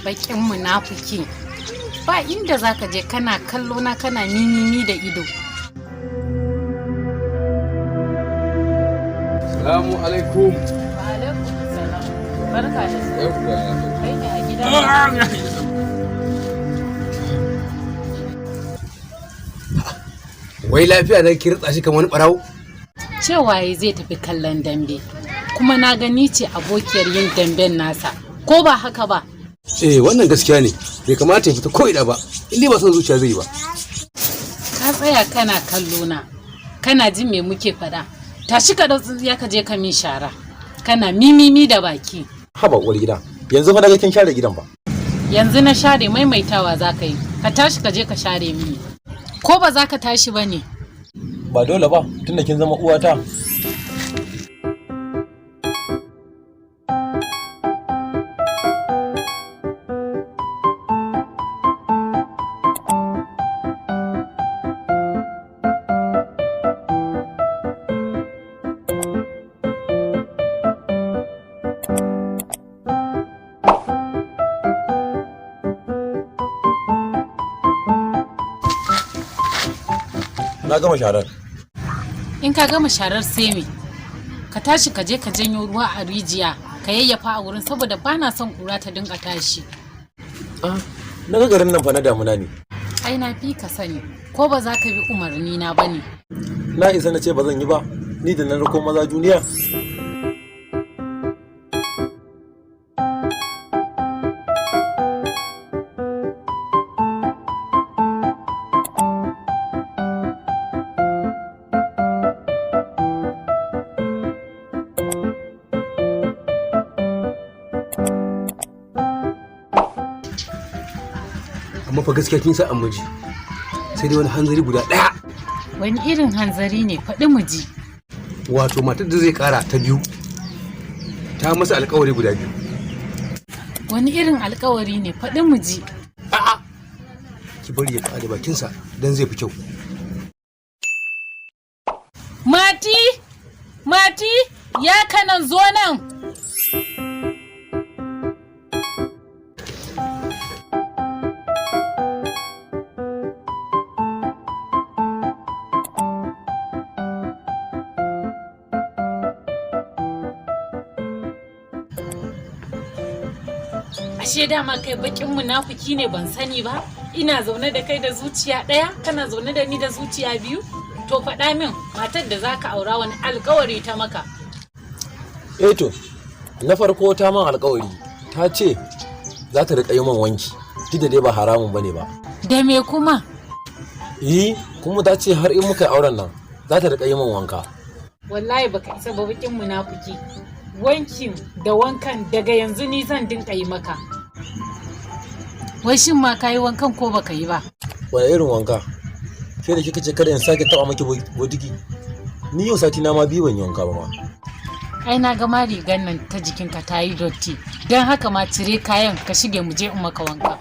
Bakin munafiki. Ba inda zaka je, kana kallo na kana mimimi da ido. Salamu alaikum. Alaikum salam. Barka da Yawwa. Kai ne a gida? Wai lafiya na kirtsa shi kamar wani barawo? Cewa ya zai tafi kallon dambe. Kuma na gani ce abokiyar yin damben nasa. Ko ba haka ba? Eh, wannan gaskiya ne. Bai kamata ya fita ko ina ba. In dai ba son zuciya zai yi ba. Ka tsaya kana kallo na. Kana jin me muke faɗa. Tashi ka dau tsintsiya ka je ka min shara. Kana mimimi da baki. Haba uwar gida, yanzu fa naga kin share gidan ba. Yanzu na share, maimaitawa za ka yi. Ka tashi ka je ka share mini. Ko ba za ka tashi ba ne? Ba dole ba, tunda kin zama uwata. Na gama sharar. In ka gama sharar sai me? Ka tashi ka je ka janyo ruwa a rijiya ka yayyafa a wurin, saboda bana son kura ta dinga tashi. Ah, na ga garin nan fa na damuna ne. Ai na fi ka sani. Ko ba za ka bi umarni na bane? Na isa na ce ba zan yi ba, ni da na rako maza duniya. Amma fa gaskiya kin sa an miji. Sai dai wani hanzari guda ɗaya. Wani irin hanzari ne? Faɗi mu ji. Wato matar da zai kara ta biyu. Ta masa alkawari guda biyu. Wani irin alkawari ne? Faɗi mu ji. A'a. Ki bari ya faɗa da bakinsa dan zai fi kyau. Mati! Mati! Ya kanan, zo nan! Ashe dama kai bakin munafiki ne, ban sani ba. Ina zaune da kai da zuciya ɗaya, kana zaune da ni da zuciya biyu. To faɗa min, matar da zaka aura wani alkawari ta maka? Eh to, na farko ta man alkawari, ta ce za ta riƙa yi man wanki, duk da dai ba haramun bane ba. Da me kuma? Eh, kuma ta ce har in muka yi auren nan za ta riƙa yi man wanka. Wallahi baka isa ba, bakin munafiki. Wankin da wankan daga yanzu ni zan dinka yi maka. Wai shin ma kayi wankan ko baka yi ba? Wani irin wanka? Sai da kika ce kada in sake taɓa maki botiki. Ni yau sati na ma biyu ban yi wanka ba ma. Ai na ga ma rigar nan ta jikinka ta yi dotti, don haka ma cire kayan ka shige mu je in maka wanka.